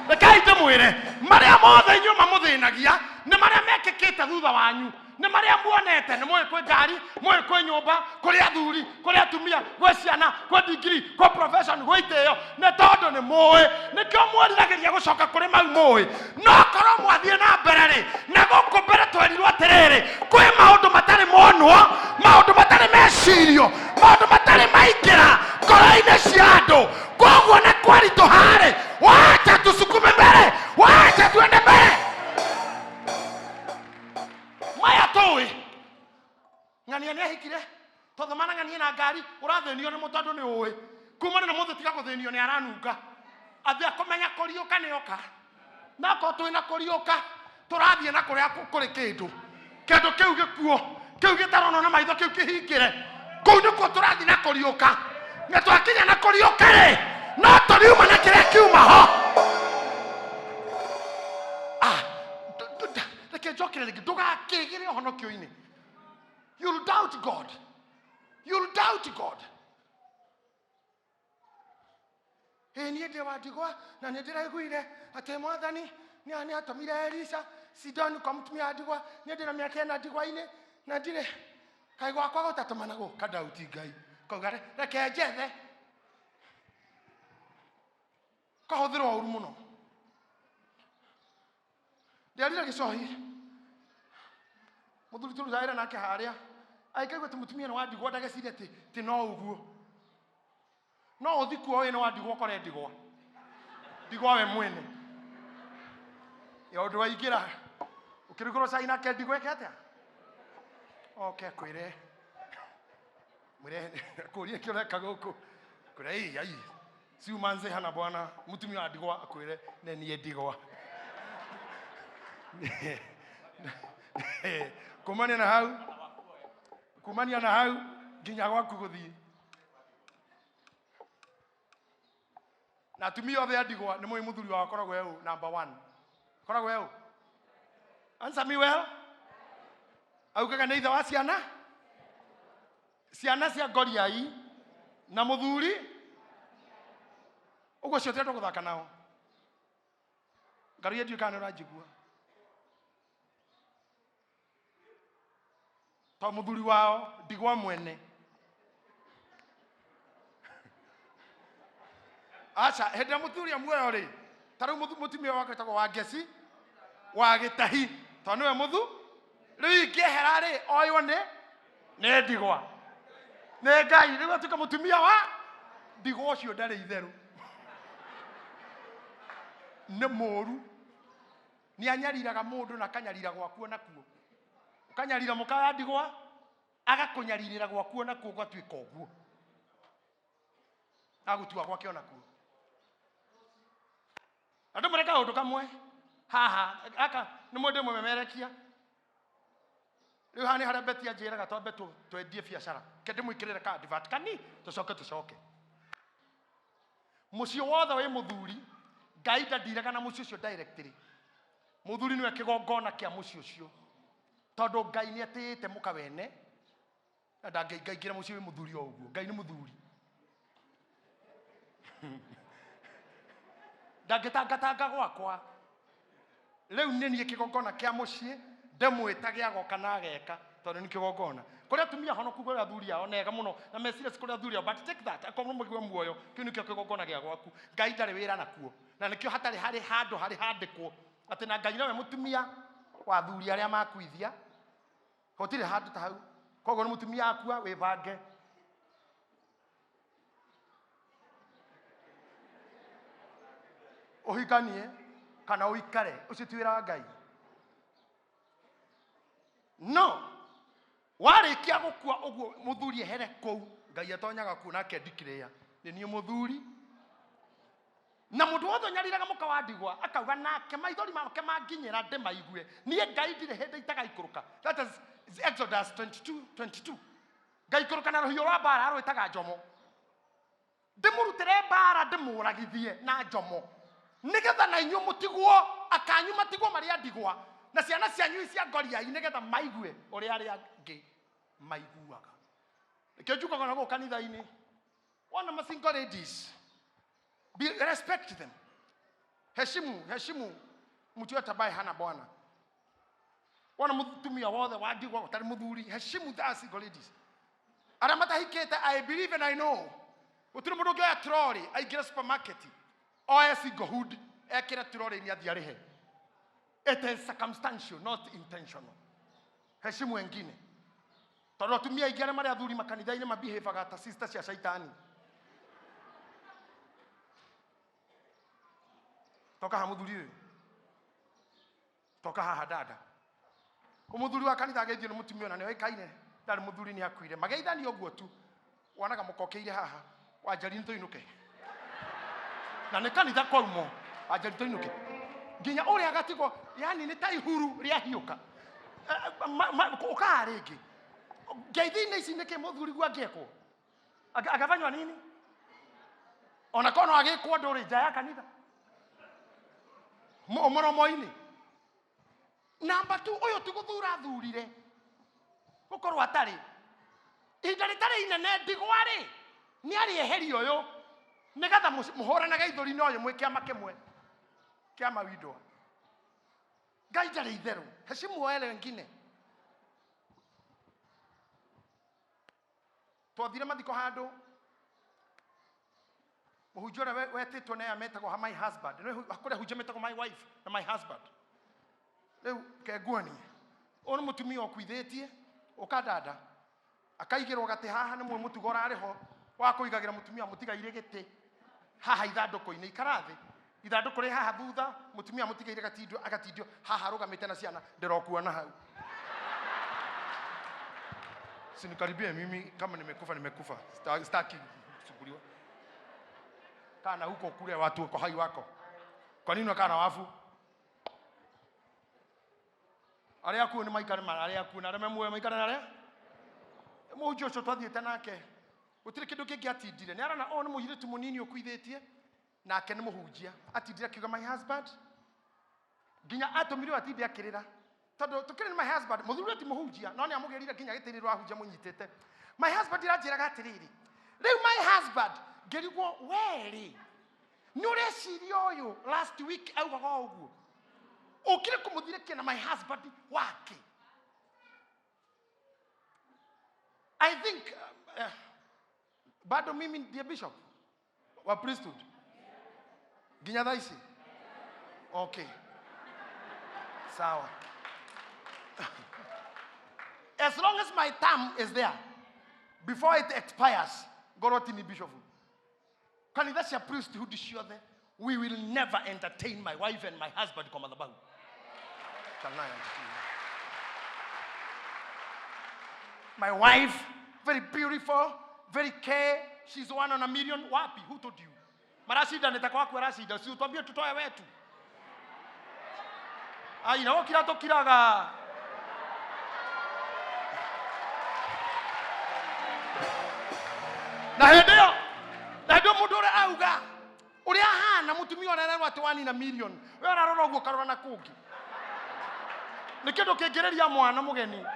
Rekei ndĩmwĩre marĩa mothe inyuĩ mamũthĩnagia nĩ marĩa mekĩkĩte thutha wanyu, nĩ marĩa muonete. Nĩ mũĩ kwĩ ngari, mũĩ kwĩ nyũmba, kũrĩ athuri, kũrĩ atumia, gwĩ ciana, kwĩ degree, kwĩ profession, gwĩ itĩo, nĩ tondũ nĩ mũĩ. Nĩkĩo mwĩriragĩria gũcoka kũrĩ mau mũĩ. No korwo mwathiĩ na mbere rĩ, na gũkũ mbere twerirwo atĩrĩrĩ, kwĩ maũndũ matarĩ monwo, maũndũ matarĩ mecirio, maũndũ matarĩ maingĩra ngoro-inĩ cia andũ. Koguo na kwaritũha-rĩ, wacha tusukume mbere, wacha tuende mbere. Maya tũĩ ng'ania nĩ ahikire tondũ mana ng'ania na ngari ũrathĩnio nĩ tondũ nĩ ũĩ kumana na mũthĩ tiga gũthĩnio nĩ aranunga athiĩ akũmenya kũriũka nĩ oka na akorwo twĩ na kũriũka tũrathiĩ na kũrĩa kũrĩ kĩndũ kĩndũ kĩu gĩkuo kĩu gĩtaronwo na maitho kĩu kĩhingĩre kũu nĩkuo tũrathiĩ na kũriũka na twakinya na kũriũka rĩ no tũriuma na kĩrĩa kiuma ho. Reke njokere rĩngĩ ndũgakĩgĩre ũhonokio-inĩ. You'll doubt God. You'll doubt God. Ĩ niĩ ndĩ wa ndigwa na nĩ ndĩraiguire atĩ mwathani nĩ atũmire Elisha Sidoni kwa mũtumia wa ndigwa. Niĩ ndĩna mĩaka ĩna ndigwa-inĩ na ndirĩ kaĩ gwakwa gũtatũmanagwo kadauti Ngai kauga reke njethe kahũthĩrwo ũru mũno. Ndĩarire gĩcohi mũthuri tũrutaga wĩra nake harĩa agĩkaigua atĩ mũtumia nĩ wa ndigwa ndageciria atĩ no ũguo no ũthi kuo wĩ nĩ wa ndigwa ũkore ndigwa ndigwa we mwene ya ũndũ waingĩra ũkĩrugĩrwo cai nake ndigwa ĩke atĩa oke akwĩre mwĩre kũrie kĩ ũreka gũkũ kwĩre ii ai ciuma nzĩha na bwana mũtumia wa ndigwa akwĩre nĩ niĩ ndigwa kumania na hau kumania na hau nginya gwaku gũthiĩ na atumia othe a ndigwa nĩ mũĩ mũthuri wao akoragwo e ũ number 1 akoragwo e ũ answer me well augaga nĩ ithe wa ciana ciana cia ngoriai na mũthuri ũguo cio tũrenda gũthaka nao ngaruia ndiũĩ kana nĩ ũranjigua to mũthuri wao ndigwa mwene aca hĩndĩ ĩrĩa mũthuri a muoyo rĩ ta rĩu mũtumia wakwa wĩtagwo Wangeci wa Gĩtahi tondũ nĩwe mũthu rĩu ingĩehera rĩ oywo nĩ ndigwa nĩ Ngai rĩu atuĩka mũtumia wa ndigwa ũcio ndarĩ itherũ nĩ mũru nĩ anyariraga mũndũ na akanyarira gwakuo nakuo ũkanyarira mũka wa ndigwa agakũnyarirĩra gwakuo nakuo gwatuĩka ũguo agũtua gwake onakuo andũ mareka kaũndũ kamwe haha aka nĩ mũndũ mũmemerekia rĩu haha nĩ harĩa Betty anjĩraga twambe twendie biacara ke ndĩmwĩkĩrĩre ka advert kani tũcoke tũcoke mũciĩ wothe wĩ mũthuri Ngai ndandiraga na mũciĩ ũcio directly mũthuri nĩwe kĩgongona kĩa mũciĩ ũcio tondũ Ngai nĩ atĩĩte mũka wene na ndangĩingaingĩra mũciĩ wĩ mũthuri o ũguo Ngai nĩ mũthuri Ndangĩtangatanga gwakwa. Rĩu nĩ niĩ kĩgongona kĩa mũciĩ, ndĩmwĩta gĩagoka na ageka, tondũ nĩ kĩgongona. Kũrĩ atumia honoku kũrĩ athuri ao nega mũno, na meciria ci kũrĩ athuri ao, but take that, akorwo mũgiwe muoyo, kĩu nĩkĩo kĩgongona gĩa gwaku. Ngai ndarĩ wĩra nakuo. Na nĩkĩo hatarĩ harĩ handũ harĩ handĩkwo atĩ na Ngai nowe mũtumia wa athuri arĩa makuithia. Gũtirĩ handũ ta hau. Koguo nĩ mũtumia akua, wĩbange. Ũhikanie kana ũikare, ũcio ti wĩra wa Ngai. No warĩkia gũkua ũguo mũthuri ehere kũu, Ngai atonyaga kuo nake ndikĩrĩa. Nĩ niĩ mũthuri. Na mũndũ wothe ũnyariraga mũka wa ndigwa akauga nake maithori make manginyĩra ndĩmaigue. Niĩ Ngai ndirĩ hĩndĩ itagaikũrũka. That is Exodus 22:22. Ngaikũrũka na rũhiũ rwa mbara rwĩtaga njomo. Ndĩmũrutĩre mbara ndĩmũragithie na njomo. Nĩgetha na inyuĩ mũtigwo, akanyu matigwo marĩ a ndigwa, na ciana cianyu cia ngoriai, nĩgetha maigue ũrĩa arĩa angĩ maiguaga. Nĩkĩo njugaga na gũkũ kanitha-inĩ, wona ma single ladies, be, respect them. Heshimu, heshimu mtu yote ambaye hana bwana. Wona mũtumia wothe wa ndigwa ũtarĩ mũthuri, heshimu the single ladies. Arĩa matahikĩte, I believe and I know. Gũtirĩ mũndũ ũngĩoya trolley aingĩre supermarket, oe singlehood, ekĩre trolley-inĩ athiĩ arĩhe. It is circumstantial, not intentional. Heshimu wengine. Tondũ atumia aingĩ arĩa marĩ athuri makanitha-inĩ mabehavaga ta sister cia shaitani. Toka ha mũthuri ũyũ. Toka haha dada. Mũthuri wa kanitha ageithio nĩ mũtumia ona nĩoĩkaine ndarĩ mũthuri nĩ akuire. Mageithania ũguo tu. Wonaga mũkokeire haha. Wanjeri nĩ tũinũke. Na nĩ kanitha kwaumwo. Wanjeri tũinũke. Nginya ũrĩa agatigwo, yani nĩ ta ihuru rĩahiũka. Ũkaha rĩngĩ. Ngeithi-inĩ ici nĩkĩ mũthuri guo angĩekwo? Agafanywa nini? Ona korwo no agĩkwo ndũrĩ nja ya kanitha. Mũromo-inĩ. Namba 2, ũyũ ti gũthura athurire. Gũkorwo atarĩ. Ihinda rĩtarĩ inene ndigwa rĩ, nĩ arĩeheria ũyũ. Nĩgetha mũhũranage ithũri na ũyũ mwĩ kĩama kĩmwe. Kĩama windwa. Ngai ndarĩ itherũ. Heshimu wale wengine. Twathire mathiko handũ. Mũhunjia ũrĩa wetĩtwo nĩ aya metagwo my husband. Nĩ kũrĩ ahunjia metagwo my wife na my husband. Rĩu kenguonie. Ũyũ nĩ mũtumia ũkuithĩtie, ũkandanda. Akaigĩrwo gatĩ haha nĩ mũĩ mũtugo ũrarĩ ho wa kũigagĩra mũtumia mũtigaire gĩtĩ haha ithandũkũ-inĩ. Ikara thĩ. Ithandũkũ rĩ haha thutha, mũtumia mũtigaire gatindio, agatindio haha arũgamĩte na ciana, ndĩrokuona hau. Sinikaribie mimi kama nimekufa, nimekufa. Sitaki kusuguliwa. Kana huko kule watu wako hai wako. Kwa nini unakaa na wafu? Arĩa akuũ nĩ maikare ma arĩa akuũ na arĩa me muoyo maikare na arĩa? Mũhunjia ũcio twathiĩte nake, gũtirĩ kĩndũ kĩngĩ atindire. Nĩ arona ũyũ nĩ mũirĩtu mũnini ũkuithĩtie, nake nĩ mũhunjia. Atindire akiuga my husband. Nginya atũmirwo atinde akĩrĩra. Tondũ tũkĩrĩ my husband, mũthuri ti mũhunjia, no nĩ amũgĩrire nginya gĩtĩ-inĩ rwahunjia mũnyitĩte. My husband iranjĩraga atĩrĩrĩ, rĩu my husband, ngĩrigwo we rĩ, nĩ ũreciria ũyũ last week augaga o ũguo. Ũkire kũmũthirĩkia na my husband wake. I think bado mimi ndiye bishop wa priesthood. Nginya thaa ici? Okay. Sawa. As long as my term is there, before it expires, ngorwo ti ni bishop. Kanitha cia priesthood ciothe, we will never entertain my wife and my husband kwa madhabahu. Shall not entertain. My wife, very beautiful, very care. She's one on a million. Wapi? Who told you? Marashinda nita kwa waku arashinda. Si utwambie tutoe wetu. Ai, na wokira tokiraga. Na hĩndĩ ĩyo, na hĩndĩ ĩyo mũndũ ũrĩa auga, ũrĩa ahana mũtumia ũrĩa arerwo atĩ one in a million, we ũrarora ũguo ũkarora na kũngĩ. Nĩ kĩndũ kĩngĩrĩria mwana mũgeni.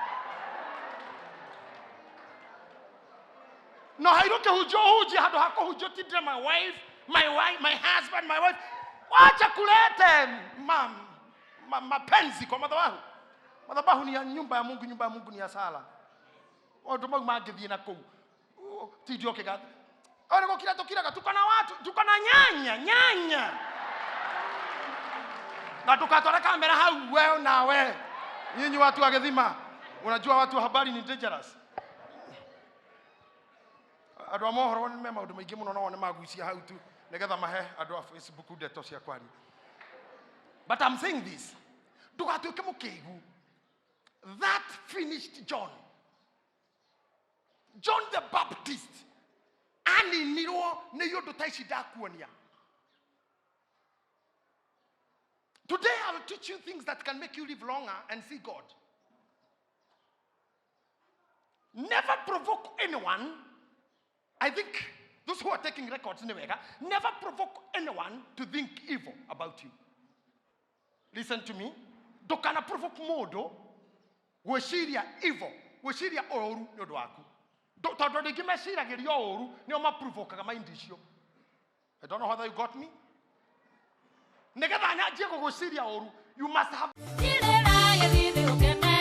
No hairũ kĩhunjio ũhunjie handũ ha kũhunjio tindire my wife, My wife, my husband, my wife. Wacha kulete mapenzi kwa madhabahu. Madhabahu ni ya nyumba ya Mungu, nyumba ya Mungu ni ya sala. Maũndũ mau mangĩthiĩ na kũu ti ndioke ona gũkira tũkiraga, tuko na watu, tuko na nyanya nyanya, na tukatwara kamera hau wewe nawe. Nyinyi watu wa gĩthima, unajua watu wa habari ni dangerous. Andũ a mohoro nĩ me maũndũ maingĩ mũno, no nĩ magucia hau tu nĩgetha mahe andũ a Facebook ndeto cia kwaria. But I'm saying this, ndũgatuĩke mũkĩgu. That finished John. John the Baptist aninirwo nĩ iũndũ ta ici ndakuonia. Today I will teach you things that can make you live longer and see God. Never provoke anyone. I think those who are taking records nĩ wega. Never provoke anyone to think evil about you. Listen to me. Ndũkana provoke mũndũ gwĩciria evil, gwĩciria ũũru nĩ ũndũ waku. Tondũ andũ aingĩ meciragĩria ũũru nĩo maprovokaga mind icio. I don't know whether you got me. Nĩgetha nyanjie gũgwĩciria ũũru, you must have Irera gĩthithi ũkene.